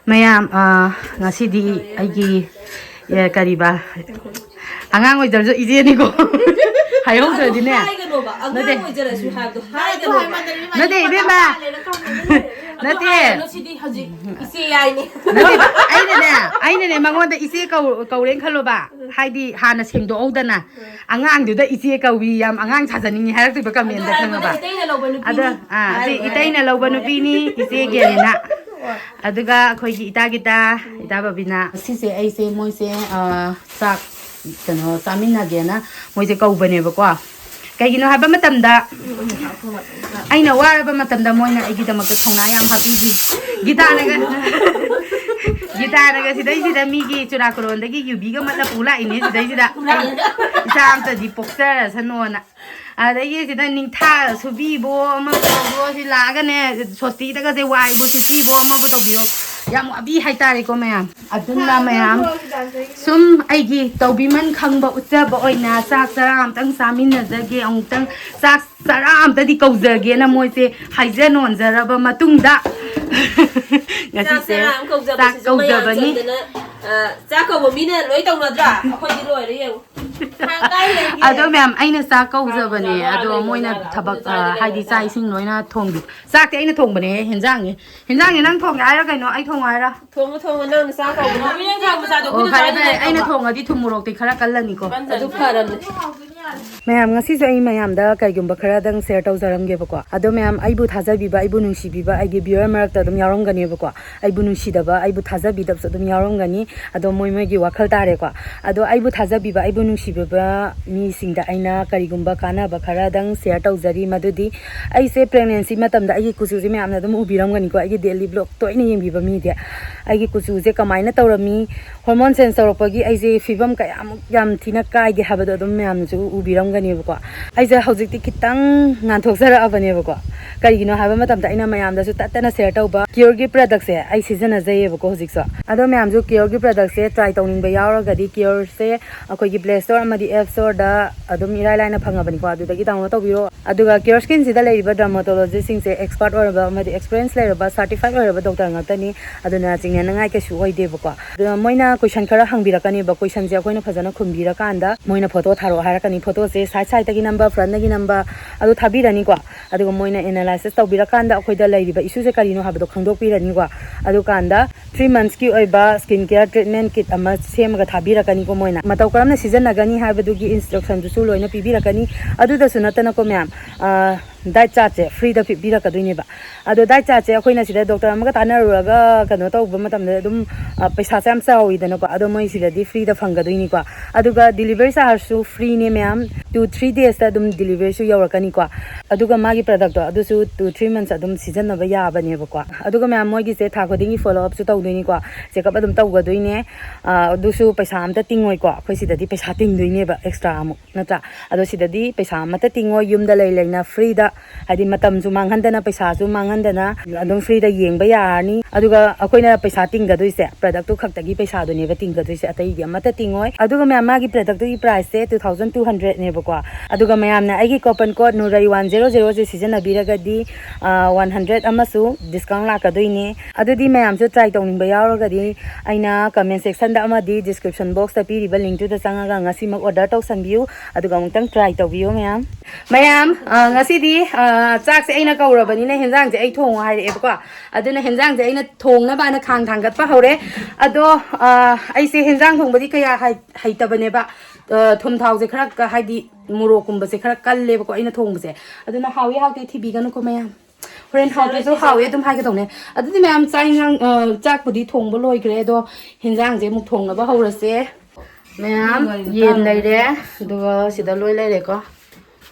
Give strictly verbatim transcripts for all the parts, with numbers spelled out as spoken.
ꯃꯌꯥꯝ, ꯑ, ꯉꯁꯤꯗꯤ ꯑꯩꯒꯤ, ꯑꯦ, ꯀꯔꯤꯕ, ꯑꯉꯥꯡ ꯑꯣꯏꯖꯔꯁꯨ ꯏꯆꯦꯅꯤꯀꯣ꯫ ꯍꯥꯏꯍꯧꯗ꯭ꯔꯗꯤꯅꯦ꯫ ꯑꯗꯨ ꯍꯥꯏꯒꯅꯣꯕ, ꯅꯠꯇꯦ꯫ ꯑꯉꯥꯡ ꯑꯣꯏꯖꯔꯁꯨ ꯍꯥꯏꯕꯗꯣ ꯍꯥꯏꯒꯅꯣꯕ꯫ ꯅꯠꯇꯦ, ꯏꯕꯦꯝꯃ꯫ ꯅꯠꯇꯦ꯫ ꯑꯗꯨ ꯍꯥꯏꯔꯅꯨ, ꯁꯤꯗꯤ ꯍꯧꯖꯤꯛ ꯏꯆꯦ ꯌꯥꯏꯅꯦ꯫ ꯅꯠꯇꯦ, ꯑꯩꯅꯅꯦ, ꯑꯩꯅꯅꯦ ꯃꯉꯣꯟꯗ ꯏꯆꯦ ꯀꯧ-, ꯀꯧꯔꯦꯅ ꯈꯜꯂꯣꯕ꯫ ꯍꯥꯏꯗꯤ ꯍꯥꯟꯅ ꯁꯦꯡꯗꯣꯛꯍꯧꯗꯅ꯫ ꯑꯉꯥꯡꯗꯨꯗ ꯏꯆꯦ ꯀꯧꯏ, ꯌꯥꯝ ꯑꯉꯥꯡ ꯁꯥꯖꯅꯤꯡꯉꯤ ꯍꯥꯏꯔꯛꯇꯣꯏꯕ comment ꯗ, ꯑꯗꯨ ꯈꯪꯉꯕ? ꯏꯇꯩꯅ ꯂꯧꯕ ꯅꯨꯄꯤꯅꯤ꯫ ꯑꯗ, ꯑꯥ, ꯑꯁꯤ ꯏꯇꯩꯅ ꯂꯧꯕ ꯅꯨꯄꯤꯅꯤ, ꯏꯆꯦꯒꯤꯅꯤꯅ꯫ ꯑꯗꯨꯒ ꯑꯩꯈꯣꯏꯒꯤ ꯏꯇꯥ ꯒꯤꯇꯥ, ꯏꯇꯥ ꯕꯕꯤꯅꯥ, ꯁꯤꯁꯦ ꯑꯩꯁꯦ, ꯃꯣꯏꯁꯦ, ꯑꯥ, ꯆꯥꯛ, ꯀꯩꯅꯣ, ꯆꯥꯃꯤꯟꯅꯒꯦꯅ ꯃꯣꯏꯁꯦ ꯀꯧꯕꯅꯦꯕꯀꯣ꯫ ꯀꯩꯒꯤꯅꯣ ꯍꯥꯏꯕ ꯃꯇꯝꯗ, ꯑꯩꯅ ꯋꯥꯔꯕ ꯃꯇꯝꯗ ꯃꯣꯏꯅ ꯑꯩꯒꯤꯗꯃꯛꯇ ꯊꯧꯅꯥ ꯌꯥꯝ ꯍꯥꯞꯄꯤꯈꯤ꯫ ꯒꯤꯇꯥꯅꯒ, ꯒꯤꯇꯥꯅꯒ ꯁꯤꯗꯩꯁꯤꯗ ꯃꯤꯒꯤ ꯆꯨꯔꯥꯀꯣꯔꯣꯟꯗꯒꯤ ꯌꯨꯕꯤꯒ ꯃꯠꯂ ꯄꯨ ꯂꯥꯛꯏꯅꯦ ꯁꯤꯗꯩꯁꯤꯗ꯫ ꯏꯆꯥ ꯑꯝꯇꯗꯤ ꯄꯣꯛꯆꯔꯁꯅꯣꯅ꯫ ꯑꯗꯒꯤ ꯁꯤꯗ ꯅꯤꯡꯊꯥ ꯁꯨꯕꯤꯕꯣ, ꯑꯃ ꯇꯧꯕꯣ, ꯁꯤ ꯂꯥꯛꯑꯒꯅꯦ, ꯁꯣꯁꯇꯤꯗꯒꯁꯦ ꯋꯥꯏꯕꯣ ꯁꯤꯠꯄꯤꯕꯣ, ꯑꯃꯕꯨ ꯇꯧꯕꯤꯌꯣ꯫ ꯌꯥꯝ ꯋꯥꯕꯤ ꯍꯥꯏꯇꯥꯔꯦꯀꯣ ꯃꯌꯥꯝ꯫ ꯑꯗꯨꯅ ꯃꯌꯥꯝ, ꯁꯨꯝ ꯑꯩꯒꯤ ꯇꯧꯕꯤꯃꯟ ꯈꯪꯕ ꯎꯠꯆꯕ ꯑꯣꯏꯅ ꯆꯥꯛ ꯆꯔꯥ ꯑꯃꯇꯪ ꯆꯥꯃꯤꯟꯅꯖꯒꯦ꯫ ꯑꯃꯨꯛꯇꯪ ꯆꯥꯛ ꯆꯔꯥ ꯑꯝꯇꯗꯤ ꯀꯧꯖꯒꯦꯅ ꯃꯣꯏꯁꯦ ꯍꯥꯏꯖ ꯅꯣꯟꯖꯔꯕ ꯃꯇꯨꯡꯗ, ꯆꯥꯛ ꯉꯁꯤꯁꯦ ꯆꯔꯥ ꯑꯃ ꯆꯥꯛ ꯀꯧꯖꯕꯁꯤꯁꯨ ꯃꯌꯥꯝ ꯀꯧꯖꯕꯅꯤ꯫ ꯆꯪꯗꯅ, ꯑ, ꯆꯥꯛ ꯀꯧꯕ ꯃꯤꯅ ꯂꯣꯏ ꯇꯧꯅꯗ꯭ꯔꯥ? ꯑꯩꯈꯣꯏꯗꯤ ꯂꯣꯏꯔꯦ ꯌꯦꯡꯉꯨ꯫ ꯀꯥꯏ ꯂꯩꯒꯦ? ꯑꯗꯣ ꯃꯌꯥꯝ, ꯑꯩꯅ ꯆꯥꯛ ꯀꯧꯖꯕꯅꯦ, ꯑꯗꯣ ꯃꯣꯏꯅ ꯊꯕꯛ, ꯑ, ꯍꯥꯏꯗꯤ ꯆꯥꯛ ꯏꯁꯤꯡ ꯂꯣꯏꯅ ꯊꯣꯡꯕꯤ꯫ ꯆꯥꯛꯇꯤ ꯑꯩꯅ ꯊꯣꯡꯕꯅꯦ, ꯍꯦꯟꯖꯥꯡꯅꯤ꯫ ꯍꯦꯟꯖꯥꯡꯅꯤ ꯅꯪ ꯊꯣꯡꯒꯦ ꯍꯥꯏꯔꯣ ꯀꯩꯅꯣ? ꯑꯩ ꯊꯣꯡꯉꯣ ꯍꯥꯏꯔꯣ? ꯊꯣꯡꯉꯣ, ꯊꯣꯡꯉꯣ, ꯅꯪꯅ ꯆꯥꯛ ꯀꯧꯕ ꯃꯤꯅ ꯊꯣꯡꯕ ꯆꯥꯗꯣ ꯑꯣ, ꯑꯩꯈꯣꯏꯅ ꯐꯔꯦ, ꯐꯔꯦ, ꯆꯥꯅꯤꯡꯉꯥꯏ ꯑꯩꯅ ꯇꯧꯕ꯫ ꯊꯣꯡꯉꯗꯤ ꯊꯨꯝ ꯃꯣꯔꯣꯛꯇꯤ ꯈꯔ ꯀꯜꯂꯅꯤꯀꯣ꯫ ꯑꯗꯨ ꯐꯔꯕꯅꯦ꯫ ꯃꯌꯥꯝ, ꯉꯁꯤꯁꯦ ꯑꯩ ꯃꯌꯥꯝꯗ ꯀꯩꯒꯨꯝꯕ ꯈꯔꯗꯪ share ꯇꯧꯖꯔꯝꯒꯦꯕꯀꯣ꯫ ꯑꯗꯣ ꯃꯌꯥꯝ, ꯑꯩꯕꯨ ꯊꯥꯖꯕꯤꯕ, ꯑꯩꯕꯨ ꯅꯨꯡꯁꯤꯕꯤꯕ ꯑꯩꯒꯤ viewer ꯃꯔꯛꯇ ꯑꯗꯨꯝ ꯌꯥꯎꯔꯝꯒꯅꯦꯕꯀꯣ꯫ ꯑꯩꯕꯨ ꯅꯨꯡꯁꯤꯗꯕ, ꯑꯩꯕꯨ ꯊꯥꯖꯕꯤꯗꯕꯁꯨ ꯑꯗꯨꯝ ꯌꯥꯎꯔꯝꯒꯅꯤ꯫ ꯑꯗꯣ ꯃꯣꯏ ꯃꯣꯏꯒꯤ ꯋꯥꯈꯜ ꯇꯥꯔꯦꯀꯣ꯫ ꯑꯗꯣ ꯑꯩꯕꯨ ꯊꯥꯖꯕꯤꯕ, ꯑꯩꯕꯨ ꯅꯨꯡꯁꯤꯕꯤꯕ ꯃꯤꯁꯤꯡꯗ ꯑꯩꯅ ꯀꯔꯤꯒꯨꯝꯕ ꯀꯥꯟꯅꯕ ꯈꯔꯗꯪ share ꯇꯧꯖꯔꯤ꯫ ꯃꯗꯨꯗꯤ ꯑꯩꯁꯦ pregnancy ꯃꯇꯝꯗ ꯑꯩꯒꯤ ꯀꯨꯆꯨꯁꯦ ꯃꯌꯥꯝꯅ ꯑꯗꯨꯝ ꯎꯕꯤꯔꯝꯒꯅꯤꯀꯣ꯫ ꯑꯩꯒꯤ daily vlog ꯇꯣꯏꯅ ꯌꯦꯡꯕꯤꯕ ꯃꯤꯗꯤ ꯑꯩꯒꯤ ꯀꯨꯆꯨꯁꯦ ꯀꯃꯥꯏꯅ ꯇꯧꯔꯝꯃꯤ, hormone change ꯇꯧꯔꯛꯄꯒꯤ ꯑꯩꯁꯦ ꯐꯤꯕꯝ ꯀꯌꯥꯃꯨꯛ ꯌꯥꯝ ꯊꯤꯅ ꯀꯥꯏꯒꯦ ꯍꯥꯏꯕꯗꯣ ꯑꯗꯨꯝ ꯃꯌꯥꯝꯅꯁꯨ ꯎꯕꯤꯔꯝꯒꯅꯦꯕꯀꯣ꯫ ꯑꯩꯁꯦ ꯍꯧꯖꯤꯛꯇꯤ ꯈꯤꯇꯪ ꯉꯥꯟꯊꯣꯛꯆꯔꯛꯑꯕꯅꯦꯕꯀꯣ꯫ ꯀꯔꯤꯒꯤꯅꯣ ꯍꯥꯏꯕ ꯃꯇꯝꯗ ꯑꯩꯅ ꯃꯌꯥꯝꯗꯁꯨ ꯇꯠꯇꯅ share ꯇꯧꯕ Cureꯒꯤ productꯁꯦ ꯑꯩ ꯁꯤꯖꯤꯟꯅꯖꯩꯌꯦꯕꯀꯣ ꯍꯧꯖꯤꯛꯁꯨ꯫ ꯑꯗꯣ ꯃꯌꯥꯝꯁꯨ Cureꯒꯤ productꯁꯦ try ꯇꯧꯅꯤꯡꯕ ꯌꯥꯎꯔꯒꯗꯤ Cureꯁꯦ ꯑꯩꯈꯣꯏꯒꯤ Play Store ꯑꯃꯗꯤ App Storeꯗ ꯑꯗꯨꯝ ꯏꯔꯥꯏ ꯂꯥꯏꯅ ꯐꯪꯉꯕꯅꯤꯀꯣ, ꯑꯗꯨꯗꯒꯤ download ꯇꯧꯕꯤꯔꯣ꯫ ꯑꯗꯨꯒ Cure Skinꯁꯤꯗ ꯂꯩꯔꯤꯕ dermatologistꯁꯤꯡꯁꯦ expert ꯑꯣꯏꯔꯕ ꯑꯃꯗꯤ experience ꯂꯩꯔꯕ certified ꯑꯣꯏꯔꯕ doctor ꯉꯥꯛꯇꯅꯤ꯫ ꯑꯗꯨꯅ ꯆꯤꯡꯅ ꯌꯦꯡꯅꯉꯥꯏ ꯀꯩꯁꯨ ꯑꯣꯏꯗꯦꯕꯀꯣ꯫ ꯑꯗꯨꯅ ꯃꯣꯏꯅ ꯀꯣꯏꯁꯟ ꯈꯔ ꯍꯪꯕꯤꯔꯛꯀꯅꯦꯕ, ꯀꯣꯏꯁꯟꯁꯦ ꯑꯩꯈꯣꯏꯅ ꯐꯖꯅ ꯈꯨꯝꯕꯤꯔꯀꯥꯟꯗ ꯃꯣꯏꯅ ꯐꯣꯇꯣ ꯊꯥꯔꯛꯑꯣ ꯍꯥꯏꯔꯛꯀꯅꯤ꯫ ꯐꯣꯇꯣꯁꯦ ꯁꯥꯏꯠ ꯁꯥꯏꯠꯇꯒꯤ ꯅꯝꯕ, ꯐ꯭ꯔꯟꯠꯇꯒꯤ ꯅꯝꯕ, ꯑꯗꯨ ꯊꯥꯕꯤꯔꯅꯤꯀꯣ꯫ ꯑꯗꯨꯒ ꯃꯣꯏꯅ ꯑꯦꯅꯥꯂꯥꯏꯁꯤꯁ ꯇꯧꯕꯤꯔꯀꯥꯟꯗ ꯑꯩꯈꯣꯏꯗ ꯂꯩꯔꯤꯕ ꯏꯁꯨꯁꯦ ꯀꯔꯤꯅꯣ ꯍꯥꯏꯕꯗꯣ ꯈꯪꯗꯣꯛꯄꯤꯔꯅꯤꯀꯣ꯫ ꯑꯗꯨꯀꯥꯟꯗ ꯊ꯭ꯔꯤ ꯃꯟꯊꯁꯀꯤ ꯑꯣꯏꯕ ꯁ꯭ꯀꯤꯟ ꯀꯦꯌꯔ ꯇ꯭ꯔꯤꯠꯃꯦꯟ ꯀꯤꯠ ꯑꯃ ꯁꯦꯝꯃꯒ ꯊꯥꯕꯤꯔꯛꯀꯅꯤꯀꯣ꯫ ꯃꯣꯏꯅ ꯃꯇꯧ ꯀꯔꯝꯅ ꯁꯤꯖꯤꯟꯅꯒꯅꯤ ꯍꯥꯏꯕꯗꯨꯒꯤ ꯏꯟꯁꯇ꯭ꯔꯛꯁꯟꯗꯨꯁꯨ ꯂꯣꯏꯅ ꯄꯤꯕꯤꯔꯛꯀꯅꯤ꯫ ꯑꯗꯨꯗꯁꯨ ꯅꯠꯇꯅꯀꯣ ꯃꯌꯥꯝ, ꯗꯥꯏꯠ ꯆꯥꯔꯠꯁꯦ ꯐ꯭ꯔꯤꯗ ꯄꯤꯕꯤꯔꯛꯀꯗꯣꯏꯅꯦꯕ꯫ ꯑꯗꯣ ꯗꯥꯏꯠ ꯆꯥꯔꯠꯁꯦ ꯑꯩꯈꯣꯏꯅ ꯁꯤꯗ ꯗꯣꯛꯇꯔ ꯑꯃꯒ ꯇꯥꯟꯅꯔꯨꯔꯒ ꯀꯩꯅꯣ ꯇꯧꯕ ꯃꯇꯝꯗ ꯑꯗꯨꯝ, ꯑ, ꯄꯩꯁꯥꯁꯦ ꯌꯥꯝ ꯆꯥꯎꯋꯤꯗꯅꯀꯣ꯫ ꯑꯗꯣ ꯃꯣꯏ ꯁꯤꯗꯗꯤ ꯐ꯭ꯔꯤꯗ ꯐꯪꯒꯗꯣꯏꯅꯤꯀꯣ꯫ ꯑꯗꯨꯒ ꯗꯤꯂꯤꯚꯔꯤ ꯆꯥꯔꯖꯁꯨ ꯐ꯭ꯔꯤꯅꯦ ꯃꯌꯥꯝ, ꯇꯨ ꯊ꯭ꯔꯤ ꯗꯦꯖꯇ ꯑꯗꯨꯝ ꯗꯤꯂꯤꯚꯔꯤꯁꯨ ꯌꯧꯔꯛꯀꯅꯤꯀꯣ꯫ ꯑꯗꯨꯒ ꯃꯥꯒꯤ ꯄ꯭ꯔꯗꯛꯇꯣ ꯑꯗꯨꯁꯨ ꯇꯨ ꯊ꯭ꯔꯤ ꯃꯟꯊꯁ ꯑꯗꯨꯝ ꯁꯤꯖꯤꯟꯅꯕ ꯌꯥꯕꯅꯦꯕꯀꯣ꯫ ꯑꯗꯨꯒ ꯃꯌꯥꯝ ꯃꯣꯏꯒꯤꯁꯦ ꯊꯥ ꯈꯨꯗꯤꯡꯒꯤ ꯐꯣꯂꯣ ꯑꯞꯁꯨ ꯇꯧꯗꯣꯏꯅꯤꯀꯣ, ꯆꯦꯛꯑꯞ ꯑꯗꯨꯝ ꯇꯧꯒꯗꯣꯏꯅꯦ꯫ ꯑ, ꯑꯗꯨꯁꯨ ꯄꯩꯁꯥ ꯑꯝꯇ ꯇꯤꯡꯉꯣꯏꯀꯣ꯫ ꯑꯩꯈꯣꯏ ꯁꯤꯗꯗꯤ ꯄꯩꯁꯥ ꯇꯤꯡꯗꯣꯏꯅꯦꯕ ꯑꯦꯛꯁꯇ꯭ꯔꯥ ꯑꯃꯨꯛ, ꯅꯠꯇ꯭ꯔꯥ? ꯑꯗꯣ ꯁꯤꯗꯗꯤ ꯄꯩꯁꯥ ꯑꯃꯠꯇ ꯇꯤꯡꯉꯣꯏ, ꯌꯨꯝꯗ ꯂꯩ ꯂꯩꯅ ꯐ꯭ꯔꯤꯗ, ꯍꯥꯏꯗꯤ ꯃꯇꯝꯁꯨ ꯃꯥꯡꯍꯟꯗꯅ ꯄꯩꯁꯥꯁꯨ ꯃꯥꯡꯍꯟꯗꯅ ꯑꯗꯨꯝ ꯐ꯭ꯔꯤꯗ ꯌꯦꯡꯕ ꯌꯥꯔꯅꯤ꯫ ꯑꯗꯨꯒ ꯑꯩꯈꯣꯏꯅ ꯄꯩꯁꯥ ꯇꯤꯡꯒꯗꯣꯏꯁꯦ ꯄ꯭ꯔꯗꯛꯇꯨ ꯈꯛꯇꯒꯤ ꯄꯩꯁꯥꯗꯨꯅꯦꯕ ꯇꯤꯡꯒꯗꯣꯏꯁꯦ, ꯑꯇꯩꯗꯤ ꯑꯃꯠꯇ ꯇꯤꯡꯉꯣꯏ꯫ ꯑꯗꯨꯒ ꯃꯌꯥꯝ, ꯃꯥꯒꯤ ꯄ꯭ꯔꯗꯛꯇꯨꯒꯤ ꯄ꯭ꯔꯥꯏꯁꯁꯦ ꯇꯨ ꯊꯥꯎꯖꯟ ꯇꯨ ꯍꯟꯗ꯭ꯔꯦꯗꯅꯦꯕꯀꯣ꯫ ꯑꯗꯨꯒ ꯃꯌꯥꯝꯅ ꯑꯩꯒꯤ ꯀꯣꯄꯟ ꯀꯣꯗ ꯅꯨꯔꯩ ꯋꯥꯟ ꯖꯦꯔꯣ ꯖꯦꯔꯣꯁꯦ ꯁꯤꯖꯤꯟꯅꯕꯤꯔꯒꯗꯤ ꯋꯥꯟ ꯍꯟꯗ꯭ꯔꯦꯗ ꯑꯃꯁꯨ ꯗꯤꯁꯀꯥꯎꯟ ꯂꯥꯛꯀꯗꯣꯏꯅꯦ꯫ ꯑꯗꯨꯗꯤ ꯃꯌꯥꯝꯁꯨ ꯇ꯭ꯔꯥꯏ ꯇꯧꯅꯤꯡꯕ ꯌꯥꯎꯔꯒꯗꯤ ꯑꯩꯅ ꯀꯃꯦꯟ ꯁꯦꯛꯁꯟꯗ ꯑꯃꯗꯤ ꯗꯤꯁꯀ꯭ꯔꯤꯞꯁꯟ ꯕꯣꯛꯁꯇ ꯄꯤꯔꯤꯕ ꯂꯤꯡꯇꯨꯗ ꯆꯪꯉꯒ ꯉꯁꯤꯃꯛ ꯑꯣꯔꯗꯔ ꯇꯧꯁꯟꯕꯤꯌꯨ, ꯑꯗꯨꯒ ꯑꯃꯨꯛꯇꯪ ꯇ꯭ꯔꯥꯏ ꯇꯧꯕꯤꯌꯨ ꯃꯌꯥꯝ꯫ ꯃꯌꯥꯝ, ꯑ, ꯉꯁꯤꯗꯤ, ꯑ, ꯆꯥꯛꯁꯦ ꯑꯩꯅ ꯀꯧꯔꯕꯅꯤꯅ ꯍꯦꯟꯖꯥꯡꯁꯦ ꯑꯩ ꯊꯣꯡꯉꯣ ꯍꯥꯏꯔꯛꯑꯦꯕꯀꯣ꯫ ꯑꯗꯨꯅ ꯍꯦꯟꯖꯥꯡꯁꯦ ꯑꯩꯅ ꯊꯣꯡꯅꯕꯅ ꯈꯥꯡ ꯊꯥꯡꯒꯠꯄ ꯍꯧꯔꯦ꯫ ꯑꯗꯣ, ꯑ, ꯑꯩꯁꯦ ꯍꯦꯟꯖꯥꯡ ꯊꯣꯡꯕꯗꯤ ꯀꯌꯥ ꯍꯩ-, ꯍꯩꯇꯕꯅꯦꯕ꯫ ꯑ, ꯊꯨꯝ ꯊꯥꯎꯁꯦ ꯈꯔ ꯀ-, ꯍꯥꯏꯗꯤ ꯃꯣꯔꯣꯛꯀꯨꯝꯕꯁꯦ ꯈꯔ ꯀꯜꯂꯦꯕꯀꯣ ꯑꯩꯅ ꯊꯣꯡꯕꯁꯦ꯫ ꯑꯗꯨꯅ ꯍꯥꯎꯏ ꯍꯥꯎꯇꯦ ꯊꯤꯕꯤꯒꯅꯨꯀꯣ ꯃꯌꯥꯝ꯫ ꯍꯣꯔꯦꯟ ꯍꯥꯎꯇ꯭ꯔꯁꯨ ꯍꯥꯎꯏ ꯑꯗꯨꯝ ꯍꯥꯏꯒꯗꯧꯅꯦ꯫ ꯑꯗꯨꯗꯤ ꯃꯌꯥꯝ, ꯆꯥꯛ ꯏꯟꯖꯥꯡ, ꯑ, ꯆꯥꯛꯄꯨꯗꯤ ꯊꯣꯡꯕ ꯂꯣꯏꯈ꯭ꯔꯦ, ꯑꯗꯣ ꯍꯦꯟꯖꯥꯡꯁꯦ ꯑꯃꯨꯛ ꯊꯣꯡꯅꯕ ꯍꯧꯔꯁꯦ꯫ ꯃꯌꯥꯝ, ꯌꯦꯟ ꯂꯩꯔꯦ, ꯑꯗꯨꯒ ꯁꯤꯗ ꯂꯣꯏ ꯂꯩꯔꯦꯀꯣ꯫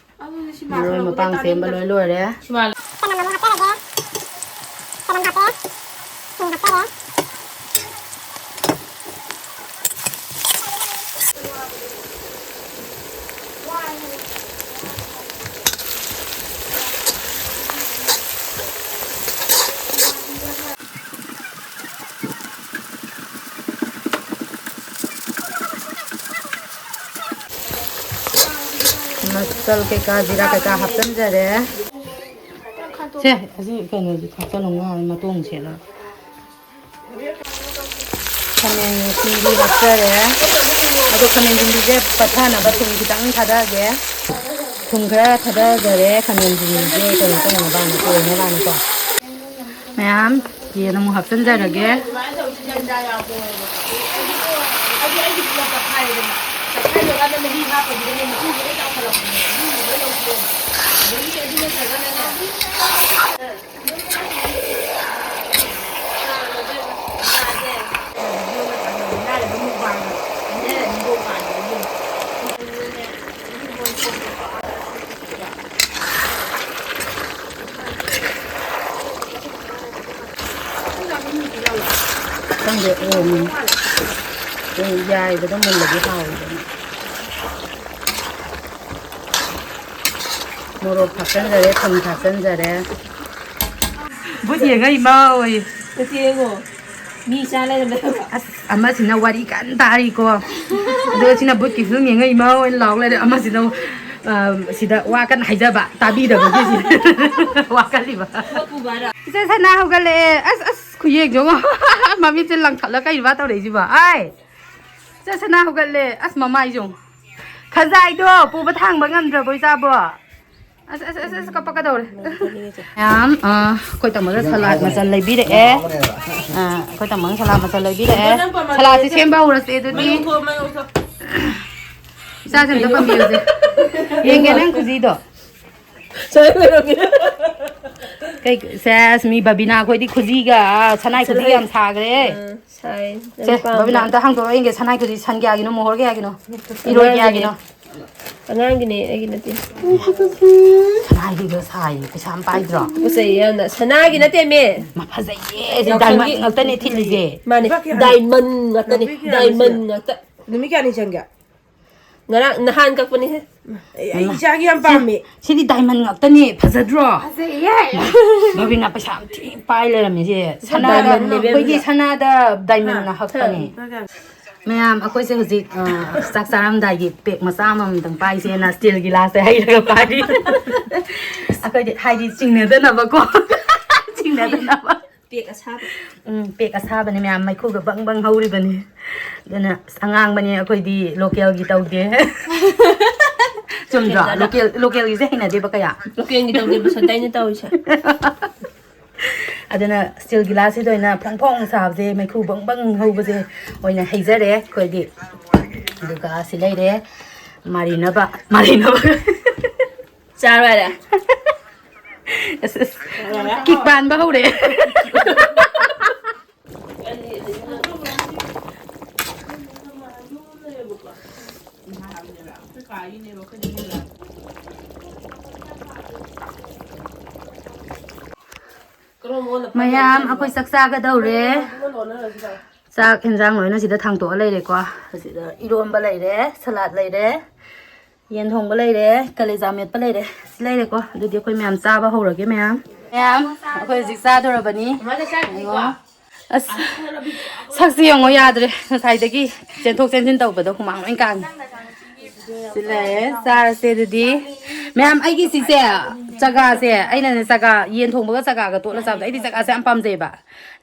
ꯃꯔꯣꯏ ꯃꯄꯥꯡ ꯁꯦꯝꯕ ꯂꯣꯏ ꯂꯣꯏꯔꯦ꯫ ꯆꯅꯝ ꯑꯃꯨꯛ ꯍꯥꯞꯆꯔꯒꯦ꯫ ꯆꯅꯝ ꯍꯥꯞꯄꯦ꯫ ꯊꯨꯝ ꯍꯥꯞꯆꯔꯦ꯫ ꯃꯆꯜ ꯀꯩꯀꯥ, ꯖꯤꯔꯥ ꯀꯩꯀꯥ ꯍꯥꯞꯆꯤꯟꯖꯔꯦ꯫ ꯁꯦ, ꯑꯁꯤ ꯀꯩꯅꯣꯁꯦ ꯊꯥꯛꯆꯜꯂꯣ, ꯉꯥ ꯃꯇꯣꯡ ꯁꯦꯠꯂꯒ꯫ ꯈꯥꯃꯦꯟ ꯁꯤꯡꯕꯤ ꯍꯥꯞꯆꯔꯦ꯫ ꯑꯗꯣ ꯈꯥꯃꯦꯟ ꯁꯤꯡꯕꯤꯁꯦ ꯄꯠꯊꯅꯕ ꯊꯨꯝ ꯈꯤꯇꯪ ꯊꯥꯗꯒꯦ꯫ ꯊꯨꯝ ꯈꯔ ꯊꯥꯗꯖꯔꯦ꯫ ꯈꯥꯃꯦꯟ ꯁꯤꯡꯕꯤꯁꯦ ꯀꯩꯅꯣ ꯇꯧꯅꯕꯅ, ꯇꯣꯏꯅꯕꯅꯀꯣ꯫ ꯃꯌꯥꯝ ꯌꯦꯟ ꯑꯃꯨꯛ ꯍꯥꯞꯆꯤꯟꯖꯔꯒꯦ꯫ ꯈꯪꯗꯦ, ꯑꯣꯝꯃꯤ꯫ ꯑꯗꯨ ꯌꯥꯏꯕꯗ ꯃꯨꯜꯂꯗꯤ ꯍꯥꯎꯋꯤꯗꯅ꯫ ꯃꯣꯔꯣꯛ ꯊꯥꯛꯆꯟꯖꯔꯦ, ꯊꯨꯝ ꯊꯥꯛꯆꯟꯖꯔꯦ꯫ ꯕꯨꯠ ꯌꯦꯡꯉ ꯏꯃꯥ ꯍꯣꯏ꯫ ꯕꯨꯠ ꯌꯦꯡꯉꯣ꯫ ꯃꯤ ꯆꯥ ꯂꯩꯔꯝꯃꯦ꯫ ꯑꯁ, ꯑꯃꯁꯤꯅ ꯋꯥꯔꯤ ꯀꯟꯅ ꯇꯥꯔꯤꯀꯣ꯫ ꯑꯗꯨꯒ ꯁꯤꯅ ꯕꯨꯠꯀꯤ ꯐꯤꯂꯝ ꯌꯦꯡꯉ ꯏꯃꯥ ꯍꯣꯏ ꯂꯥꯎ ꯂꯩꯔꯦ꯫ ꯑꯃꯁꯤꯅ, ꯑ, ꯁꯤꯗ ꯋꯥ ꯀꯟꯅ ꯍꯥꯏꯖꯕ, ꯇꯥꯕꯤꯗꯕꯒꯤ ꯁꯤꯗ ꯋꯥꯀꯠꯂꯤꯕ꯫ ꯏꯆꯦ ꯁꯅꯥ ꯍꯧꯒꯠꯂꯛꯑꯦ꯫ ꯑꯁ, ꯑꯁ, ꯈꯨꯌꯦꯡꯁꯦ ꯌꯦꯡꯉꯣ꯫ ꯃꯃꯤꯠꯁꯦ ꯂꯪꯈꯠꯂ ꯀꯩꯅꯣ ꯃꯥ ꯇꯧꯔꯛꯏꯁꯤꯕꯣ? ꯑꯥꯏ! ꯏꯆꯦ ꯁꯅꯥ ꯍꯧꯒꯠꯂꯦ꯫ ꯑꯁ, ꯃꯃꯥꯏꯁꯦ ꯌꯦꯡꯉꯣ꯫ ꯈꯖꯥꯏꯗꯣ ꯄꯨꯕ ꯊꯥꯡꯕ ꯉꯝꯗ꯭ꯔꯕꯣ ꯏꯆꯥꯕꯣ? ꯑꯁ, ꯑꯁ, ꯑꯁ, ꯑꯁ, ꯀꯞꯄꯛꯀꯗꯧꯔꯦ꯫ ꯃꯌꯥꯝ, ꯑ, ꯑꯩꯈꯣꯏ ꯇꯥꯃꯣꯗ ꯁꯂꯥꯗ ꯃꯆꯜ ꯂꯩꯕꯤꯔꯛꯑꯦ꯫ ꯑ, ꯑꯩꯈꯣꯏ ꯇꯥꯃꯣꯅ ꯁꯂꯥꯗ ꯃꯆꯜ ꯂꯩꯕꯤꯔꯛꯑꯦ꯫ ꯁꯂꯥꯗꯁꯦ ꯁꯦꯝꯕ ꯍꯧꯔꯁꯦ ꯑꯗꯨꯗꯤ꯫ ꯃꯌꯨꯝ ꯊꯣꯛꯑꯣ, ꯃꯌꯨꯝ ꯊꯣꯛꯑꯣ꯫ ꯏꯆꯥꯁꯦ ꯑꯝꯇ ꯄꯥꯝꯕꯤꯌꯨꯁꯦ꯫ ꯌꯦꯡꯒꯦ ꯅꯪ ꯈꯨꯖꯤꯗꯣ꯫ ꯁꯥꯏ ꯂꯩꯔꯝꯃꯦ꯫ ꯀꯩ, ꯁꯦꯁ, ꯃꯤ ꯕꯕꯤꯅꯥ ꯈꯣꯏꯗꯤ ꯈꯨꯖꯤꯒ, ꯁꯅꯥꯏ ꯈꯨꯖꯤ ꯁꯅꯥꯏ ꯌꯥꯝ ꯁꯥꯈ꯭ꯔꯦ꯫ ꯑ, ꯁꯥꯏ꯫ ꯁꯦ, ꯅꯪ ꯄꯥꯝꯕ꯭ꯔꯥ? ꯕꯕꯤꯅꯥ, ꯑꯝꯇ ꯍꯥꯡꯗꯣꯔꯛꯑꯣ ꯌꯦꯡꯒꯦ, ꯁꯅꯥꯏ ꯈꯨꯖꯤ ꯁꯟ ꯀꯌꯥꯒꯤꯅꯣ, ꯃꯣꯍꯣꯔ ꯀꯌꯥꯒꯤꯅꯣ, ꯏꯔꯣꯏ ꯑꯉꯥꯡꯒꯤꯅꯦ꯫ ꯀꯌꯥꯒꯤꯅꯣ? ꯑꯉꯥꯡꯒꯤꯅꯦ, ꯑꯩꯒꯤ ꯅꯠꯇꯦ꯫ ꯁꯅꯥꯏꯒꯤꯒ ꯁꯥꯏ, ꯄꯩꯁꯥ ꯌꯥꯝ ꯄꯥꯏꯗ꯭ꯔꯣ? ꯄꯣꯠ ꯆꯩ ꯌꯥꯝꯅ, ꯁꯅꯥꯒꯤꯅꯦ꯫ ꯃꯥ, ꯐꯖꯩꯌꯦ, ꯁꯤ ꯌꯥꯎꯁꯪꯒꯤ diamond ꯉꯥꯛꯇꯅꯦ ꯊꯤꯜꯂꯤꯁꯦ꯫ ꯃꯥꯅꯦ, diamond ꯉꯥꯛꯇꯅꯦ, ꯅꯨꯄꯤ ꯀꯌꯥꯅꯣ diamond ꯁꯤꯅ? ꯉꯥꯛꯇ꯫ ꯅꯨꯃꯤꯠ ꯀꯌꯥꯅꯤ ꯆꯪꯒꯦ? ꯉꯔꯥꯡ, ꯅꯍꯥꯟ ꯀꯛꯄꯅꯦꯍꯦ꯫ ꯑꯩ, ꯑꯩ ꯏꯆꯥꯒꯤ ꯌꯥꯝ ꯄꯥꯝꯃꯦ꯫ ꯁꯤꯗꯤ diamond ꯉꯥꯛꯇꯅꯦ, ꯐꯖꯗ꯭ꯔꯣ? ꯐꯖꯩꯌꯦ꯫ ꯕꯕꯤꯅꯥ ꯄꯩꯁꯥ ꯌꯥꯝ ꯊꯤ ꯄꯥꯏ ꯂꯩꯔꯝꯃꯦ ꯁꯤ꯫ ꯁꯅꯥꯗ, diamondꯅꯦ, ꯏꯕꯦꯝꯃ꯫ ꯑꯩꯈꯣꯏꯒꯤ ꯁꯅꯥꯗ diamondꯅ ꯍꯛꯄꯅꯦ꯫ ꯃꯌꯥꯝ, ꯑꯩꯈꯣꯏꯁꯦ ꯍꯧꯖꯤꯛ, ꯑ, ꯆꯥꯛ ꯆꯥꯔꯝꯗꯥꯏꯒꯤ pack ꯃꯆꯥ ꯑꯃꯃꯝꯇꯪ ꯄꯥꯏꯁꯦꯅ steelꯒꯤ glassꯇ ꯍꯩꯔꯒ ꯄꯥꯏꯔꯤ꯫ ꯑꯩꯈꯣꯏꯗꯤ ꯍꯥꯏꯗꯤ ꯆꯤꯡꯅꯗꯅꯕꯀꯣ꯫ ꯆꯤꯡꯅꯗꯅꯕ꯫ ꯄꯦꯛ ꯑꯁꯥꯕ꯫ ꯎꯝ, ꯄꯦꯛ ꯑꯁꯥꯕꯅꯦ ꯃꯌꯥꯝ, ꯃꯩꯈꯨꯒ ꯕꯪ ꯕꯪ ꯍꯧꯔꯤꯕꯅꯤ꯫ ꯑꯗꯨꯅ ꯑꯁ, ꯑꯉꯥꯡꯕꯅꯦ ꯑꯩꯈꯣꯏꯗꯤ, ꯂꯣꯀꯦꯜꯒꯤ ꯇꯧꯗꯦ꯫ ꯆꯨꯝꯗ꯭ꯔꯣ? ꯂꯣꯀꯦꯜꯗꯅ꯫ ꯂꯣꯀꯦꯜ, ꯂꯣꯀꯦꯜꯒꯤꯁꯦ ꯍꯩꯅꯗꯦꯕ ꯀꯌꯥ꯫ ꯂꯣꯀꯦꯜꯒꯤ ꯇꯧꯗꯦ, ꯕꯁꯟꯇ ꯑꯩꯅ ꯇꯧꯔꯤꯁꯦ꯫ ꯑꯗꯨꯅ ꯁ꯭ꯇꯤꯜ ꯒꯤꯂꯥꯁꯁꯤꯗ ꯑꯣꯏꯅ ꯐꯣꯡ ꯐꯣꯡ ꯁꯥꯕꯁꯦ, ꯃꯩꯈꯨ ꯕꯪ ꯕꯪ ꯍꯧꯕꯁꯦ ꯑꯣꯏꯅ ꯍꯩꯖꯔꯦ ꯑꯩꯈꯣꯏꯗꯤ꯫ ꯑꯗꯨꯒ ꯁꯤ ꯂꯩꯔꯦ, ꯃꯥꯔꯤꯅꯕ, ꯃꯥꯔꯤꯅꯕ꯫ ꯆꯥꯔꯣ ꯌꯥꯔꯦ꯫ ꯑꯁ, ꯑꯁ꯫ ꯀꯤꯛ ꯄꯥꯟꯕ ꯍꯧꯔꯦ꯫ ꯃꯌꯥꯝ, ꯑꯩꯈꯣꯏ ꯆꯥꯛ ꯆꯥꯒꯗꯧꯔꯦ꯫ ꯆꯥꯛ ꯌꯦꯟꯖꯥꯡ ꯂꯣꯏꯅ ꯁꯤꯗ ꯊꯥꯡꯇꯣꯛꯑ ꯂꯩꯔꯦꯀꯣ꯫ ꯑꯁꯤꯗ ꯏꯔꯣꯝꯕ ꯂꯩꯔꯦ, ꯁꯂꯥꯗ ꯂꯩꯔꯦ, ꯌꯦꯟ ꯊꯣꯡꯕ ꯂꯩꯔꯦ, ꯀꯂꯦꯖꯥ ꯃꯦꯠꯄ ꯂꯩꯔꯦ꯫ ꯁꯤ ꯂꯩꯔꯦꯀꯣ꯫ ꯑꯗꯨꯗꯤ ꯑꯩꯈꯣꯏ ꯃꯌꯥꯝ ꯆꯥꯕ ꯍꯧꯔꯒꯦ ꯃꯌꯥꯝ꯫ ꯃꯌꯥꯝ, ꯑꯩꯈꯣꯏ ꯍꯧꯖꯤꯛ ꯆꯥꯗꯧꯔꯕꯅꯤ꯫ ꯃꯃꯥꯗ ꯆꯥꯗ꯭ꯔꯤꯀꯣ? ꯌꯦꯡꯉꯣ꯫ ꯑꯁ, ꯁꯛꯁꯦ ꯌꯦꯡꯉꯣ ꯌꯥꯗ꯭ꯔꯦ꯫ ꯉꯁꯥꯏꯗꯒꯤ ꯆꯦꯟꯊꯣꯛ ꯆꯦꯟꯁꯤꯟ ꯇꯧꯕꯗ ꯍꯨꯃꯥꯡ ꯂꯣꯏ ꯀꯥꯡꯉꯦ꯫ ꯁꯤ ꯂꯩꯔꯦ, ꯆꯥꯔꯁꯦ ꯑꯗꯨꯗꯤ꯫ ꯃꯌꯥꯝ, ꯑꯩꯒꯤ ꯁꯤꯁꯦ, ꯆꯒꯥꯁꯦ, ꯑꯩꯅꯅꯦ ꯆꯒꯥ, ꯌꯦꯟ ꯊꯣꯡꯕꯒ ꯆꯒꯥꯒ ꯇꯣꯠꯂ ꯆꯥꯕꯗꯣ ꯑꯩꯗꯤ ꯆꯒꯥꯁꯦ ꯌꯥꯝ ꯄꯥꯝꯖꯩꯕ꯫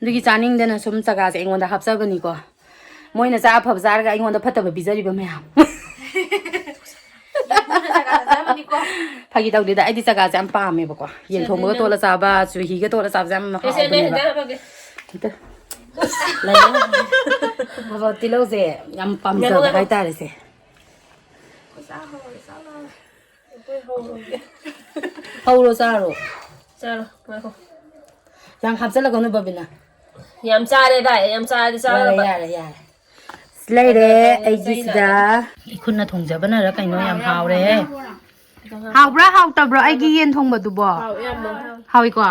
ꯑꯗꯨꯒꯤ ꯆꯥꯅꯤꯡꯗꯅ ꯁꯨꯝ ꯆꯒꯥꯁꯦ ꯑꯩꯉꯣꯟꯗ ꯍꯥꯞꯆꯕꯅꯤꯀꯣ꯫ ꯃꯣꯏꯅ ꯆꯥ ꯑꯐꯕ ꯆꯥꯔꯒ ꯑꯩꯉꯣꯟꯗ ꯐꯠꯇꯕ ꯄꯤꯖꯔꯤꯕ ꯃꯌꯥꯝ꯫ ꯐꯥꯒꯤ ꯇꯧꯗꯦꯗ, ꯑꯩꯗꯤ ꯆꯒꯥꯁꯦ ꯌꯥꯝ ꯄꯥꯝꯃꯦꯕꯀꯣ꯫ ꯌꯦꯟ ꯊꯣꯡꯕꯒ ꯇꯣꯠꯂ ꯆꯥꯕ, ꯆꯨꯍꯤꯒ ꯇꯣꯠꯂ ꯆꯥꯕꯁꯦ ꯌꯥꯝ ꯍꯥꯎꯕꯅꯦꯕ꯫ ꯍꯦꯟꯖꯥꯡ ꯍꯥꯞꯄꯒꯦ꯫ ꯍꯦꯛꯇ ꯂꯩꯌꯦ꯫ ꯑꯗꯣ ꯇꯤꯜꯍꯧꯁꯦ ꯌꯥꯝ ꯄꯥꯝꯖꯕ ꯉꯥꯏꯈꯣ, ꯉꯥꯏꯈꯣ꯫ ꯍꯥꯏꯇꯥꯔꯦꯁꯦ꯫ ꯍꯧꯔꯣ ꯆꯥꯔꯣ꯫ ꯆꯥꯔꯣ, ꯉꯥꯏꯈꯣ꯫ ꯌꯥꯝ ꯍꯥꯞꯆꯜꯂꯛꯀꯅꯨ ꯕꯕꯤꯅꯥ꯫ ꯌꯥꯝ ꯆꯥꯔꯦ ꯗꯥꯏ, ꯌꯥꯝ ꯆꯥꯔꯗꯤ ꯌꯥꯔꯦ, ꯆꯥꯔꯣꯏꯕ꯫ ꯌꯥꯔꯦ, ꯌꯥꯔꯦ꯫ ꯂꯩꯔꯦ ꯑꯩꯒꯤ ꯁꯤꯗ꯫ ꯏꯈꯨꯠꯅ ꯊꯣꯡꯖꯕꯅꯔ ꯀꯩꯅꯣ ꯌꯥꯝ ꯍꯥꯎꯔꯦ꯫ ꯍꯥꯎꯕ꯭ꯔꯥ ꯍꯥꯎꯇꯕ꯭ꯔꯣ ꯑꯩꯒꯤ ꯌꯦꯟ ꯊꯣꯡꯕꯗꯨꯕꯣ? ꯍꯥꯎꯋꯦ ꯌꯥꯝꯅ꯫ ꯍꯥꯎꯏꯀꯣ?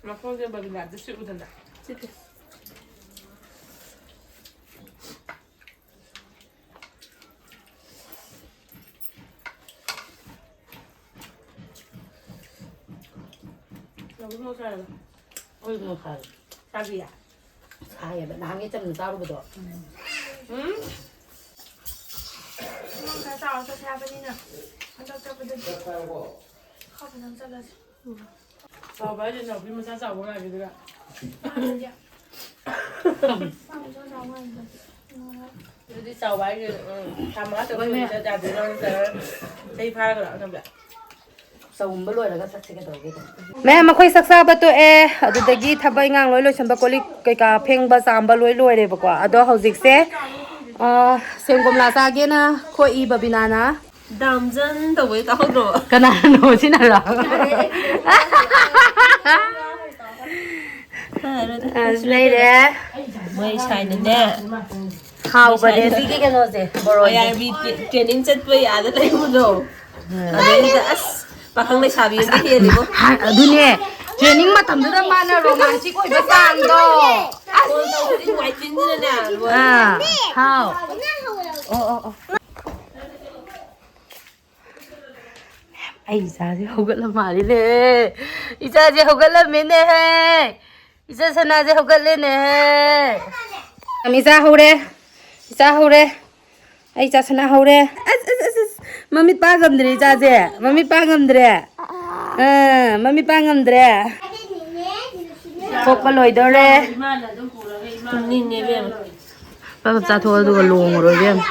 ꯃꯈꯣꯡꯁꯦ ꯕꯕꯤꯅꯥꯗ ꯁꯤꯛꯎꯗꯅ꯫ ꯁꯤꯛꯀꯦ꯫ ꯂꯧꯕꯨꯛ ꯃꯣꯔꯣꯛ ꯁꯥꯔꯕ? ꯂꯧꯕꯨꯛ ꯃꯣꯔꯣꯛ ꯁꯥꯔꯦ꯫ ꯆꯥꯕꯤꯌꯦ? ꯍꯥꯏꯌꯦꯕ ꯅꯍꯥꯟꯒꯤ ꯆꯝꯅ ꯆꯥꯔꯨꯕꯗꯣ꯫ ꯎꯝ꯫ ꯅꯪ ꯈꯔ ꯆꯥꯎꯔ ꯆꯠꯁꯦ ꯍꯥꯏꯕꯅꯤꯅ ꯍꯟꯗꯛ ꯆꯠꯄꯗꯗꯤ ꯈꯔ ꯐꯖꯅ ꯆꯠꯂꯁꯦ꯫ ꯆꯥꯎꯕ ꯍꯥꯏꯁꯦ ꯅꯥꯎꯄꯤ ꯃꯆꯥ ꯆꯥꯎꯕ ꯉꯥꯏꯕꯗꯨꯔ? ꯃꯥꯅꯦ꯫ ꯃꯆꯥ ꯆꯥꯎꯕ ꯉꯥꯏꯕꯗꯨ꯫ ꯑꯗꯨꯗꯤ ꯆꯥꯎꯕ ꯍꯥꯏꯁꯦ, ꯎꯝ, ꯊꯥ ꯃꯉꯥ ꯇꯔꯨꯛ ꯍꯣꯏꯅꯦ꯫ ꯂꯩꯔ ꯆꯠ ꯌꯥꯗꯣꯏꯔꯣ? ꯅꯠꯇ꯭ꯔꯒ ꯆꯍꯤ ꯐꯥꯔꯒ ꯂꯥꯛꯑꯣ, ꯅꯝꯕ? ꯆꯥꯎꯝꯕ ꯂꯣꯏꯔꯒ ꯆꯠꯁꯤ ꯀꯩꯗꯧꯔꯒꯦ? ꯃꯌꯥꯝ, ꯑꯩꯈꯣꯏ ꯆꯥꯛ ꯆꯥꯕ ꯇꯣꯛꯑꯦ꯫ ꯑꯗꯨꯗꯒꯤ ꯊꯕꯛ ꯏꯪꯈꯥꯡ ꯂꯣꯏ ꯂꯣꯏꯁꯟꯕ, ꯀꯣꯜ ꯂꯤꯛ ꯀꯩꯀꯥ ꯐꯦꯡꯕ ꯆꯥꯝꯕ ꯂꯣꯏ ꯂꯣꯏꯔꯦꯕꯀꯣ꯫ ꯑꯗꯣ ꯍꯧꯖꯤꯛꯁꯦ, ꯑ, ꯁꯦꯝ ꯀꯣꯝꯂꯥ ꯆꯥꯒꯦꯅ ꯈꯣꯛꯏ ꯕꯕꯤꯅꯥꯅ꯫ ꯗꯥꯝꯖꯟ ꯇꯧꯕꯩ ꯇꯥꯍꯧꯗ꯭ꯔꯣ? ꯀꯅꯥꯅꯣ ꯁꯤꯅꯔꯣ? ꯑꯁ, ꯂꯩꯔꯦ꯫ ꯃꯣꯏ ꯁꯥꯏꯅꯅꯦ꯫ ꯍꯥꯎꯕꯅꯦ ꯁꯤꯒꯤ ꯀꯩꯅꯣꯁꯦ, ꯕꯣꯔꯣꯁꯦ꯫ ꯑꯥꯏ ꯑꯥꯔ ꯕꯤ ꯇ꯭ꯔꯦ-, ꯇ꯭ꯔꯦꯅꯤꯡ ꯆꯠꯄꯩ ꯑꯥꯗ ꯂꯩꯔꯨꯕꯗꯣ꯫ ꯎꯝ꯫ ꯑꯗꯩꯗꯨꯗ ꯑꯁ, ꯄꯥꯈꯪ ꯂꯩꯁꯥꯕꯤ ꯑꯃꯗꯤ ꯍꯦꯜꯂꯤꯕꯣ꯫ ꯍꯥ, ꯑꯗꯨꯅꯦ꯫ ꯇ꯭ꯔꯦꯅꯤꯡ ꯃꯇꯝꯗꯨꯗ ꯃꯥꯅ ꯔꯣꯃꯥꯟꯇꯤꯛ ꯑꯣꯏꯕ ꯆꯥꯡꯗꯣ꯫ ꯑꯁ꯫ ꯐꯣꯟ ꯇꯧꯕꯗꯤ ꯅꯨꯡꯉꯥꯏꯇꯦꯗꯅꯅꯦ, ꯂꯣꯏꯔꯦ꯫ ꯑꯥ, ꯍꯥꯎ꯫ ꯑꯣ, ꯑꯣ, ꯑꯣ꯫ ꯑꯩ ꯏꯆꯥꯁꯦ ꯍꯧꯒꯠꯂ ꯃꯥꯜꯂꯤꯅꯦ꯫ ꯏꯆꯥꯁꯦ ꯍꯧꯒꯠꯂꯝꯃꯦꯅꯦꯍꯦ꯫ ꯏꯆꯥ ꯁꯅꯥꯁꯦ ꯍꯧꯒꯠꯂꯦꯅꯦꯍꯦ꯫ ꯏꯆꯥ ꯍꯧꯔꯦ꯫ ꯏꯆꯥ ꯍꯧꯔꯦ꯫ ꯑꯩ ꯏꯆꯥ ꯁꯅꯥ ꯍꯧꯔꯦ꯫ ꯑꯁ, ꯑꯁ, ꯑꯁ, ꯑꯁ꯫ ꯃꯃꯤꯠ ꯄꯥꯡ ꯉꯝꯗ꯭ꯔꯦ ꯏꯆꯥꯁꯦ꯫ ꯃꯃꯤꯠ ꯄꯥꯡ ꯉꯝꯗ꯭ꯔꯦ꯫ ꯑꯥ, ꯃꯃꯤꯠ ꯄꯥꯡ ꯉꯝꯗ꯭ꯔꯦ꯫ ꯄꯣꯛꯄ ꯂꯣꯏꯗꯧꯔꯦ꯫ ꯇꯨꯝꯅꯤꯡꯉꯦ ꯏꯕꯦꯝꯃ꯫ ꯄꯞ ꯄꯞ ꯆꯥꯊꯣꯛꯑꯣ ꯑꯗꯨꯒ ꯂꯣꯡꯉꯨꯔꯣ ꯏꯕꯦꯝꯃ꯫